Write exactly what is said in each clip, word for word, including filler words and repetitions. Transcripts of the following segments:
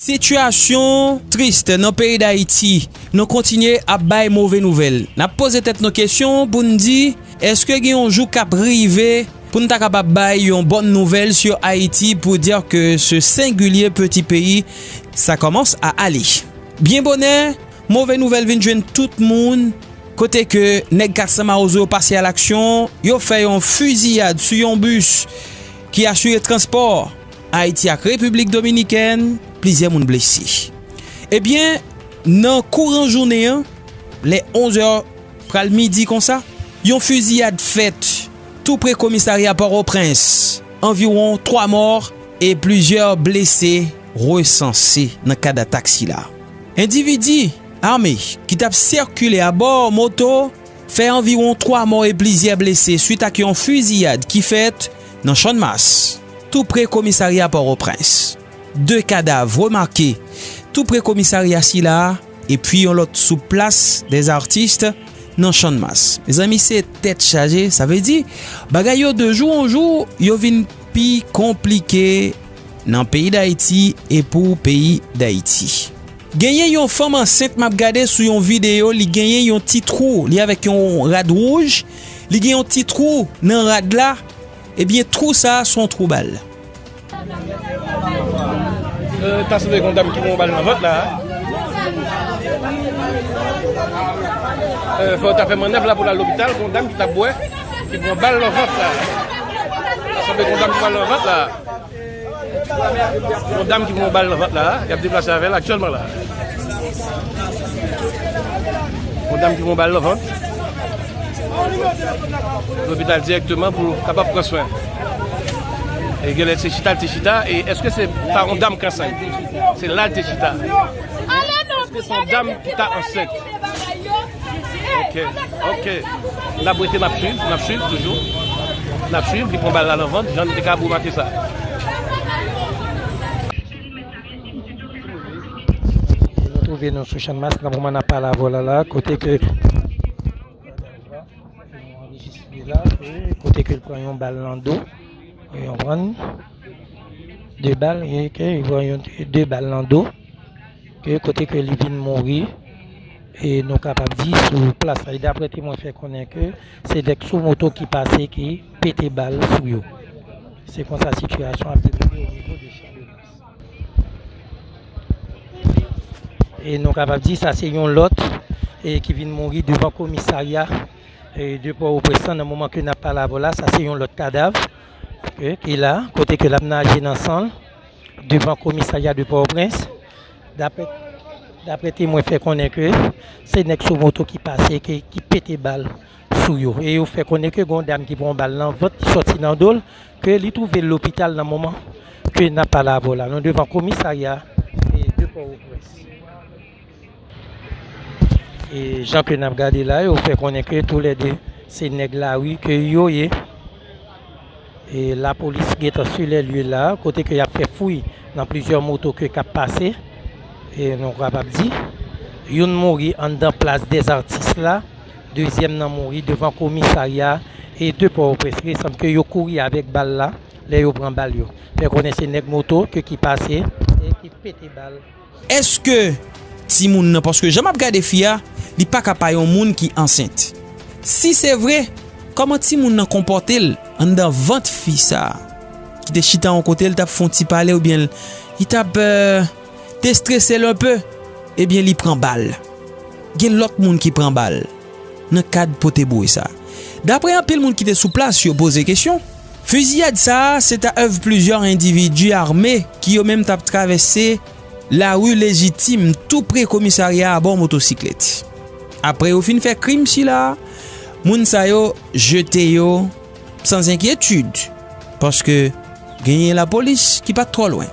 Sitiyasyon tris nan peyi Dayiti. Nou kontinye ap bay move nouvèl. N ap poze tèt nou kesyon pou n di, èske gen yon jou k ap rive pou n ta kapab bay yon bòn nouvèl sur Haïti pour dire que ce singulier petit pays, ça commence à aller? Byen bonè, move nouvèl vin jwenn tout moun, kote ke nèg kat san mawozo yo pase a laksyon, yo fè yon fiziyad sou yon bis ki asire transpò Ayiti ak Repiblik Dominikèn, plizyè moun blese. Ebyen, nan kouran jounen an, lè onz è pral midi konsa, yon fiziyad fèt tou pre komisarya Pòtoprens. Anviwon twa mò e plizyè blese resanse nan kad atak sila. Endividi ame ki t ap sikile abò moto fè anviwon twa mò e plizyè blese swit ak yon fiziyad ki fèt nan Channmas, tou pre komisarya Pòtoprens. De kadav remake tou pre komisarya sila a, epi yon lòt sou Plas dèzartis nan Channmas. Mezanmi, se tèt chaje, sa vle di, bagay yo de jou an jou, yo vin pi konplike nan peyi Dayiti e pou peyi Dayiti. Genyen yon fanm ansent m ap gade sou yon videyo, li genyen yon ti twou, li avèk yon rad wouj, li gen yon ti twou nan rad la, ebyen twou sa a se yon twou bal. Euh, ta sanble gon dam ki pran yon bal nan vant la. Euh, fò ta fè mannèv la pou l al lopital, gon dam ki t ap bwè, ki pran bal nan vant la. Ta sanble gon dam ki pran nan vant la. Yon dam ki pran yon bal nan vant la, y ap deplase avè l aktyèlman la. Yon dam ki pran yon bal nan vant. Lopital dirèkteman pou kapab pran swen. E genlè se chita l te chita, e èske se pa yon dam k ansent? Se la l te chita. Èske se yon dam ki ta ansent? Ok, ok. N ap rete, n ap swiv, n ap swiv toujou. N ap swiv, li pran bal la nan vant, jan n te ka remake sa. Nou twouve nou sou Channmas, nan moman n ap pale avè w la, la, kote ke nou anrejistre la, ke kote ke l pran yon bal nan do, yon pran de bal, e ke l pran yon de bal nan do. Ke kote ke li vin mouri, e nou kapab di sou plas la. E daprè temwen fè konnen ke se nèg sou moto ki pase ki pete bal sou yo. Se konsa sitiyasyon ap dewoule o nivo de Channmas. E nou kapab di sa se yon lòt e ki vin mouri devan komisarya e de Pòtoprens lan nan moman ke n ap pale avè w la. Sa se yon lòt kadav e ki la, kote ke l ap naje nan san l. Devan komisarya de Pòtoprens. Daprè, daprè temwen fè konnen ke se nèg sou moto ki pase, ke, ki pete bal sou yo. E yo fè konnen ke gon dam ki pran bal nan vant, ki sòti nan do l, ke li twouve l lopital nan moman ke n ap pale avè w la. Nou devan komisarya e de Pòtoprens. E jan ke n ap gade la, yo fè konnen ke toulède se nèg lari ke yo ye. E lapolis gentan sou lè lye la, kote ke y ap fè fouy nan plizyè moto ke k ap pase. E nou kapab di, youn mouri anndan plas dèzartis la, dezyèm nan mouri devan komisarya e de Pòtoprens. Li sanble ke yo kouri avèk bal la, lè yo pran bal yo. Fè konnen se nèg moto ke ki pase e ki pete bal. Èske timoun nan, paske jan m ap gade fi a, li pa ka pa yon moun ki ansent. Si se vre, kòman timoun nan konpòte l anndan vant fi sa a? Ki te chita yon kote, l t ap fè yon ti pale oubyen l, li t ap, euh, destrese l un peu, ebyen li pran bal. Gen lòt moun ki pran bal nan kad pote bwè sa. Daprè anpil moun ki te sou plas yo poze kesyon, fiziyad sa a se ta èv plizyè endividi ame ki yo menm t ap travèse lari Lejitim tou pre komisarya a bò motosiklèt. Apre yo fin fè krim sila, moun sa yo jete yo san enkyetid, paske genyen lapolis ki pa t twò lwen.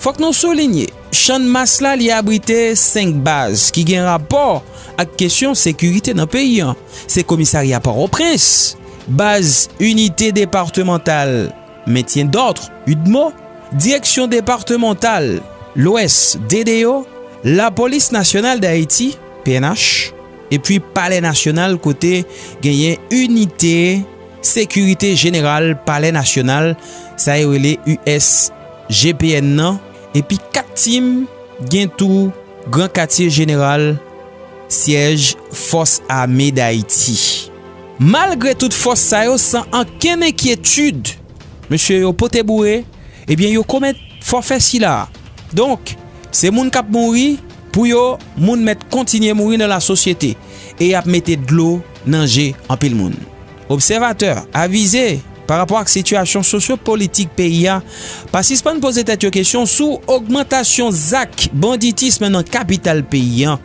Fòk nou soulinye, Channmas la li abrite senk baz ki gen rapò ak kesyon sekirite nan peyi an. Se komisarya Pòtoprens, baz Inite Depatmantal Mentyen Dòd, UDMO, Direksyon Depatmantal Lwès, D D O, Lapolis Nasyonal Dayiti, P N H, epi Palè Nasyonal kote genyen Inite Sekirite Jeneral Palè Nasyonal, sa yo rele U S G P N nan, epi kat tim gen tou Gran Katye Jeneral, syèj Fòs Ame Dayiti. Malgre tout fòs sa yo, san ankenn enkyetid, mesye yo pote boure, ebyen, yo komèt fòfè sila a. Donk, se moun k ap mouri pou yo, moun mèt kontinye mouri nan lasosyete, e y ap mete dlo nan je anpil moun. Obsèvatè avize pa rapò ak sitiyasyon sosyopolitik peyi a pa sispann poze tèt yo kesyon sou ogmantasyon zak banditism nan kapital peyi a,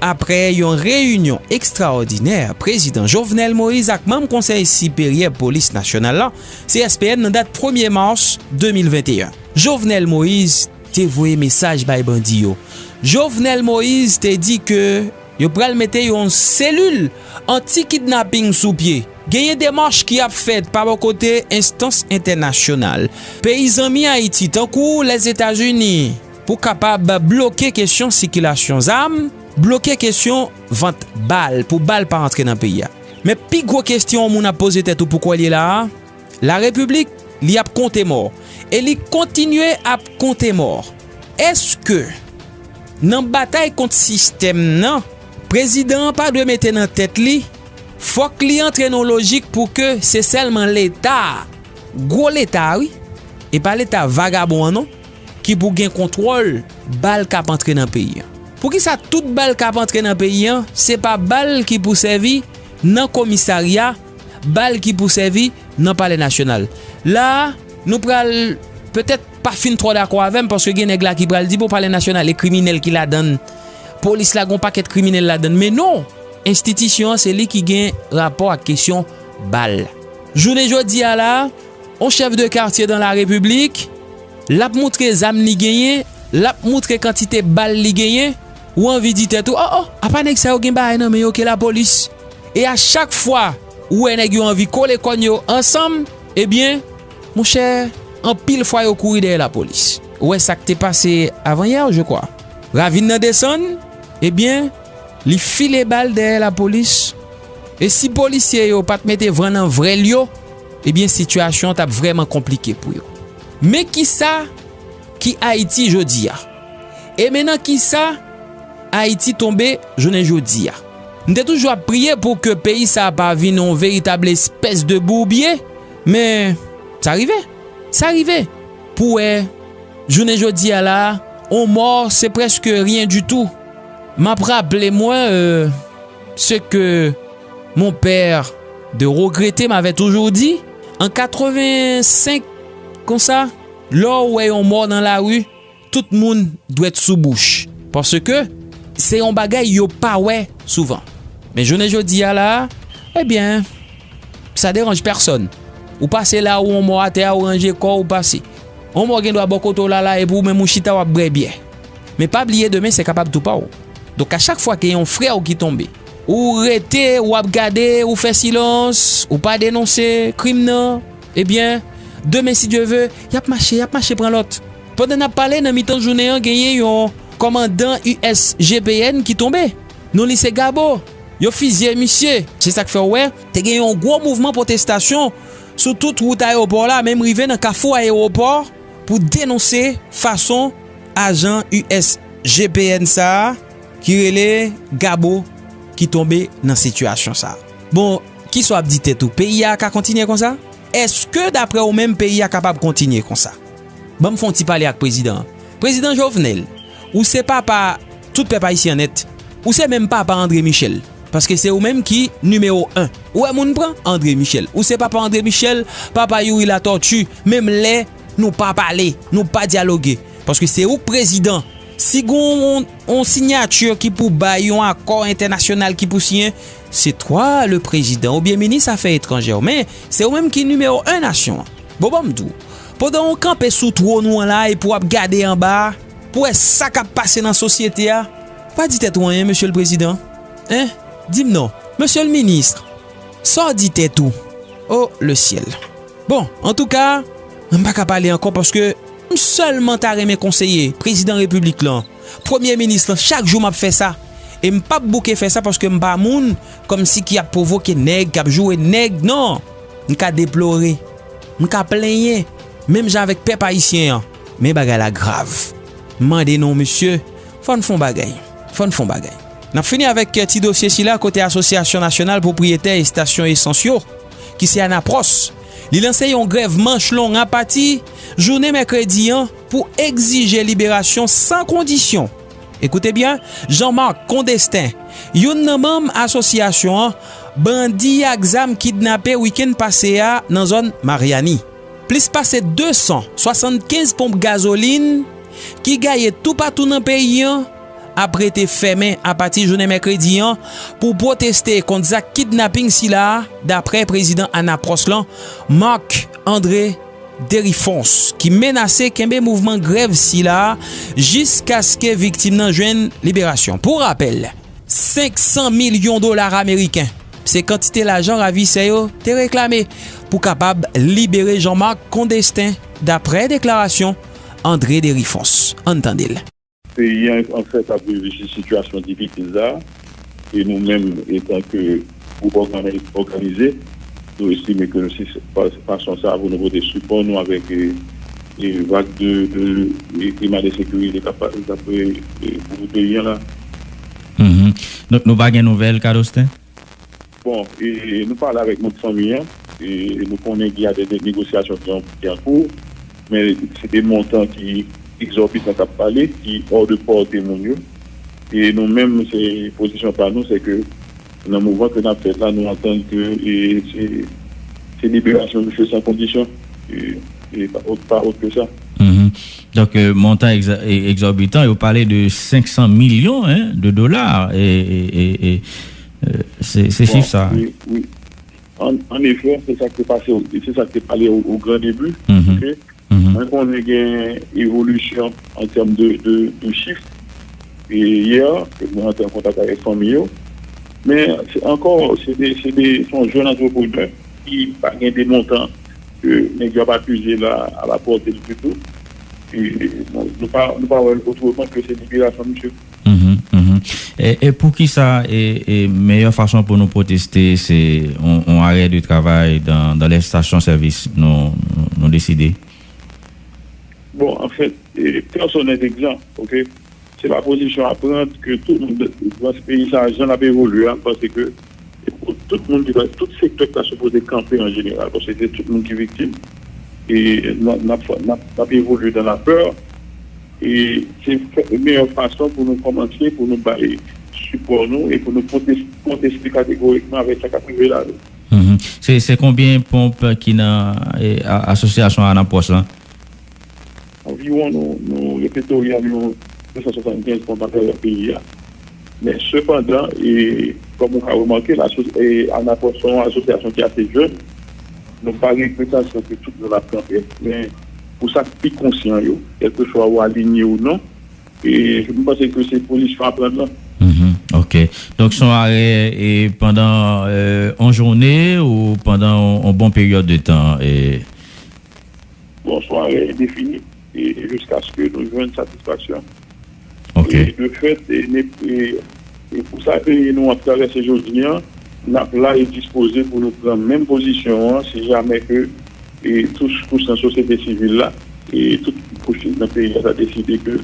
apre yon reyinyon ekstraòdinè prezidan Jovenel Moïse ak manm Konsèy Siperyè Polis Nasyonal la, C S P N, nan dat premye mas de mil venteyen. Jovenel Moïse te voye mesaj bay bandi yo. Jovenel Moïse te di ke yo pral mete yon selil anti-kidnaping sou pye. Genyen demach ki ap fèt pa bò kote enstans entènasyonal, peyi zanmi Ayiti, tankou Lèzetazini, pou kapab bloke kesyon sikilasyon zam, bloke kesyon vant bal, pou bal pa antre nan peyi a. Men pi gwo kesyon yon moun ap poze tèt ou poukò l ye la a, Larepiblik, li ap konte mò. E li kontinye ap konte mò. Èske, nan batay kont sistèm nan, prezidan an pa dwe mete nan tèt li, fòk li antre nan lojik pou ke se sèlman Leta a, gwo Leta a wi, e pa Leta vagabon an non, ki pou gen kontwòl bal k ap antre nan peyi an? Poukisa tout bal k ap antre nan peyi an, se pa bal ki pou sèvi nan komisarya, bal ki pou sèvi nan Palè Nasyonal? La a, nou pral petèt pa fin twò dakò avè m, paske gen nèg la ki pral di, bon, Palè Nasyonal e kriminèl ki ladann, polis la gen yon pakèt kriminèl ladann. Men non, enstitisyon an se li ki gen rapò ak kesyon bal. Jounen jodi a la, yon chèf de katye dan la repiblik, l ap moutre zam li genyen, l ap moutre kantite bal li genyen, ou anvi di tèt ou, oh, oh, apa nèg sa yo gen bagay nan men yo ke lapolis. E a chak fwa ou wè nèg yo anvi kole kòn yo ansanm, ebyen, monchè, anpil fwa yo kouri dèyè lapolis. Ou wè sa k te pase avanyè, je kwa. Ravin nan desann, ebyen, li file bal dèyè lapolis. E si polisye yo pa t mete van nan vrèl yo, ebyen, sitiyasyon an t ap vrèman konplike pou yo. Men kisa ki Ayiti jodi a? E men nan kisa Ayiti tonbe jounen jodi a? M te toujou ap priye pou ke peyi sa a pa vin yon veritab espès de boubye, men sa rive. Sa rive. Pou wè, jounen jodi a la, yon mò, se prèske ryen ditou. M ap raple mwen, euh, ce que mon père de regretté m'avait toujours dit, an katrevensenk, konsa, lè w wè yon mò nan lari, tout moun dwèt sou bouch. Paske se yon bagay yo pa wè souvan. Men jounen jodi a la, ebyen, sa deranj pèsonn. Ou pase la, ou yon mò atè a, ou ranje kò, ou pase. Yon mò gen dwa bò kote w la la, epi ou menm ou chita, w ap bwè byè. Men pa bliye, demen se kapab tou pa w. Donk, a chak fwa ke yon frè w ki tonbe, ou rete, w ap gade, ou fè silans, ou pa denonse krim nan, ebyen, demen, si Dye ve, y ap mache, y ap mache pran lòt. Pandan n ap pale, nan mitan jounen an, genyen yon kòmandan U S G P N ki tonbe. Non li se Gabo. Yo fizye misye. Se sa k fè w wè, te gen yon gwo mouvman pwotestasyon sou tout wout ayewopò la, menm rive nan kafou ayewopò, pou denonse fason ajan U S G P N sa a, ki rele Gabo, ki tonbe nan sitiyasyon sa a. Bon, kisa w ap di tèt ou? Peyi a ka kontinye konsa? Èske, daprè ou menm, peyi a kapab kontinye konsa? Ban m fè yon ti pale ak prezidan an. Prezidan Jovenel, ou se papa tout pèp ayisyen nèt. Ou se menm papa André Michel. Paske se ou menm ki nimewo en. Ou wè moun pran André Michel. Ou se papa André Michel, papa Youri Latortue. Menm lè nou pa pale, nou pa dyaloge. Paske se ou k prezidan. Si gon yon, yon sinyati ki pou bay, yon akò entènasyonal ki pou siyen, se twa le prezidan oubyen minis afè etranjè. Men, se ou menm ki nimewo en nasyon an. Bon, ban m di w, pandan w kanpe sou twòn ou an la epi w ap gade anba, pou wè sa k ap pase nan sosyete a, pa di tèt ou anyen, mesye le prezidan. Hein? Di m non. Mesye le minis, sa w di tèt ou? Oh, le syèl. Bon, antouka, m pa ka pale ankò paske m sèlman ta renmen konseye prezidan repiblik lan, premye minis lan, chak jou m ap fè sa. E m p ap bouke fè sa paske m pa moun kòmsi ki ap pwovoke nèg, k ap joure nèg, non. M ka deplore, m ka plenyen, menm jan avèk pèp ayisyen an. Men bagay la grav. M mande non, mesye, Fò n fè yon bagay. Fò n fè yon bagay. N ap fini avèk ti dosye sila kote Asosyasyon Nasyonal Pwopriyetè Estasyon Esans yo, ki se Anapwòs, li lanse yon grèv manch long apati jounen mèkredi an pou egzije liberasyon san kondisyon. Ekoute byen, Jean-Marc Condestin, youn nan manm asosyasyon an, bandi ak zam kidnape wikenn pase a nan zòn Maryani. Plis pase de san swasannkenz ponp gazolin ki gaye toupatou nan peyi an ap rete fèmen apati jounen mèkredi an pou pwoteste kont zak kidnaping sila a, daprè prezidan Anapwòs lan, Marc André Derifons, ki menase kenbe mouvman grèv sila a jiskaske viktim nan jwenn liberasyon. Pou rapèl, senk san milyon dola ameriken, se kantite lajan ravisè yo te reklame pou kapab libere Jean-Marc Condestin, daprè deklarasyon André Derifons. Ann tande l. Peyi an, anfèt, ap viv sitiyasyon difisil la, e nou menm, etanke gwoup ògane-, òganize, nou estime ke se pa-, fason sa pou nou pote sipò nou avèk, e, e vag de, de, e klima de sekirite k ap, k ap, e, e, kouvri peyi an la. Mhm. Donk, nou pa gen nouvèl, Kadostin? Bon, e, nou pale avèk manm fanmi an, e nou konnen gen de, de negosyasyon ki an, ki an kou, men se de montan ki egzòbitan k ap pale, ki hors de portée moun yo. E nou menm, se pozisyon pa nou, se ke nan mouvman ke n ap fè la, nou antann ke, e, se, se liberasyon misye san kondisyon, e, e pa, pa ot ke sa. Mhm. Donk, e, montan egza-, e, egzòbitan, yo pale de senk san milyon, en, de dola, e, e, e, e, e, se, se chif sa. Wi, wi. An, an efè, se sa k te pase, se sa k te pale o, o gran debi. Mhm. Ok? Mhm. Mwen konnen gen evolisyon an tèm de, de, de chif. E yè, ke mwen antre an kontak avèk fanmi yo. Men, se, ankò, se de, se de, se yon jèn antreprenè ki pa gen de montan ke nèg yo ap akize la a la pòte l ditou. E, bon, nou pa, nou pa wè l otreman ke se liberasyon misye. Mhm, mhm. E, e poukisa e, e meyè fason pou nou pwoteste se yon, yon arè de travay dan, dan lè estasyon sèvis nou, nou, nou deside? Bon, anfèt, e, pèsonèl egzanp, ok? Se pa pozisyon a pran ke tout moun, dans peyi sa, jan l ap evolye a, m panse ke tout moun ki, tout sektè ki ta sipoze kanpe an jeneral, paske se tout moun ki viktim. E n ap, n ap, n ap, n ap evolye dan lapè. E se fè, meyè fason pou nou kòmanse, pou nou bay sipò nou e pou nou pwoteste, pwoteste kategorikman avèk sa k ap rive la. Mhm. Se, se konbyen ponp ki nan, e, a-, asosyasyon Anapwòs lan? Anviwon, nou, nou repete w, anviwon de san swasannkenz ponp atravè peyi a. Men sepandan, e, kòm ou ka remake, laso-, e, Anapwòs se yon asosyasyon ki ase jèn. Nou pa gen pretansyon ke tout moun ap kanpe, men pou sa k pi konsyan yo, kèlkeswa ou alinye ou non, e, m panse ke se pozisyon a pran nan. Mhm, ok. Donk, se yon arè, e, pandan, e, yon jounen ou pandan yon, yon bon peryòd de tan, e? Bon, se yon arè endefini, e, jiskaske nou jwenn satisfaksyon. Ok. E, de fèt, e, ne-, e, e pou sa peyi nou ap travèse jodi an, n ap la e dispoze pou nou pran menm pozisyon an, si jamè ke, e, tout kouch nan sosyete sivil la, e, tout kouch nan peyi a ta deside ke,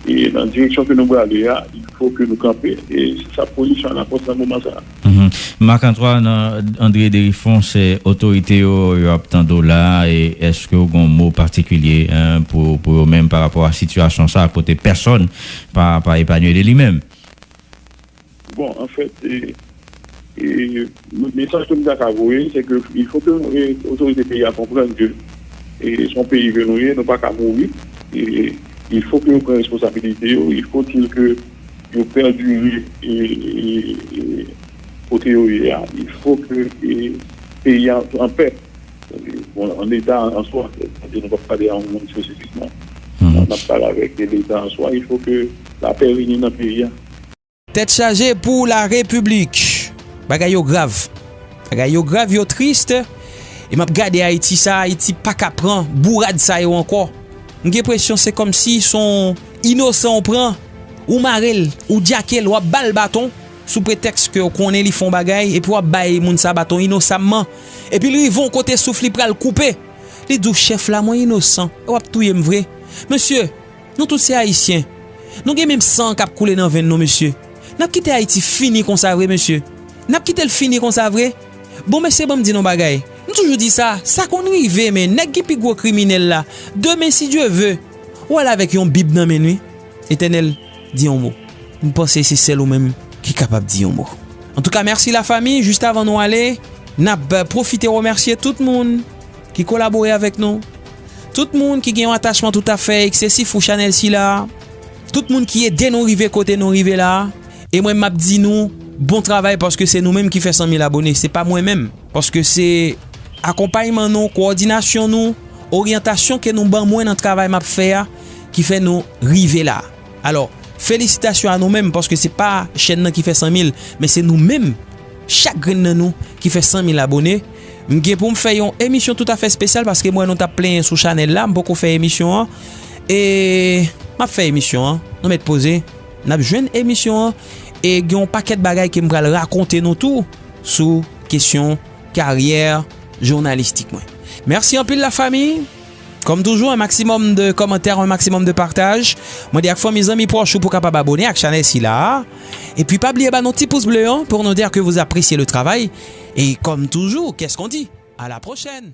e, nan direksyon ke nou prale a, il fo ke nou kanpe, e se sa pozisyon Anapwòs nan moman sa a. Mhm. Marc Antoine, André Derifons, otorite yo, yo ap tande w la, e èske w gen yon mo patikilye, en, pou, pou yo menm pa rapò a sitiyasyon sa a, kote pèsòn pa, pa epanye de li menm? Bon, anfèt, e, e, mesaj ke m ta ka voye, se ke il fo ke, e, otorite peyi a konprann ke, e, se yon peyi ke nou ye, nou pa ka mouri. E, il fo ke yo pran responsabilite yo, il faut-il que yo pèdire, e, e, e, kote yo ye a. Il faut que, e, peyi a an pè. Bon, an leta an swa, sètadi nou p ap pale a yon moun espesifikman. Mhm. N ap pale avèk leta an swa, il faut que lapè vini nan peyi a. Tèt chaje pou la repiblik. Bagay yo grav. Bagay yo grav, yo tris. E m ap gade Ayiti sa, Ayiti pa ka pran bourad sa yo ankò. M gen enpresyon se kòmsi se yon inosan w pran, ou mare l, ou djake l, w ap ba l baton, sou pretèks ke w konnen li fè yon bagay, epi w ap bay moun sa baton inosamman. Epi l rive yon kote souf li pral koupe. Li di w, "Chèf la, mwen inosan, e w ap touye m vre." Mesye, nou tout se Ayisyen. Nou gen menm san k ap koule nan venn nou, mesye. N ap kite Ayiti fini konsa vre, mesye? N ap kite l fini konsa vre? Bon, mesye, ban m di nou bagay. M toujou di sa, sa konn rive, men nèg ki pi gwo kriminèl la, demen, si Dye ve, ou al avèk yon Bib nan men n, wi. Etènèl, di yon mo. M panse se sèl ou menm ki kapab di yon mo. Antouka, mèsi lafanmi. Jis avan nou ale, n ap pwofite remèsye tout moun ki kolabore avèk nou. Tout moun ki gen yon atachman toutafè eksesif pou chanèl sila a. Tout moun ki ede nou rive kote nou rive la a. E mwen, m ap di nou bon travay, paske se nou menm ki fè san mil abone, se pa mwen menm. Paske se akonpayman nou, kowòdinasyon nou, oryantasyon ke nou ban mwen nan travay m ap fè a, ki fè nou rive la. Alò, felisitasyon a nou menm, paske se pa chèn nan ki fè san mil, men se nou menm, chak grenn nan nou, ki fè san mil abone. M gen pou m fè yon emisyon toutafè espesyal, paske m wè nou t ap plenyen sou chanèl la, m poko fè emisyon an. E m ap fè emisyon an, nou mèt poze, n ap jwenn emisyon an, e gen yon pakèt bagay ke m pral rakonte nou tou sou kesyon karyè jounalistik mwen. Mèsi anpil lafanmi. Comme toujours, un maximum de commentaires, un maximum de partage. Mwen di ak fanmi, zanmi, pwòch ou pou kapab abone ak chanèl sila a. Epi pa bliye ba nou ti pous ble an pour nous dire que vous appréciez le travail. Et comme toujours, qu'est-ce qu'on dit? À la prochaine.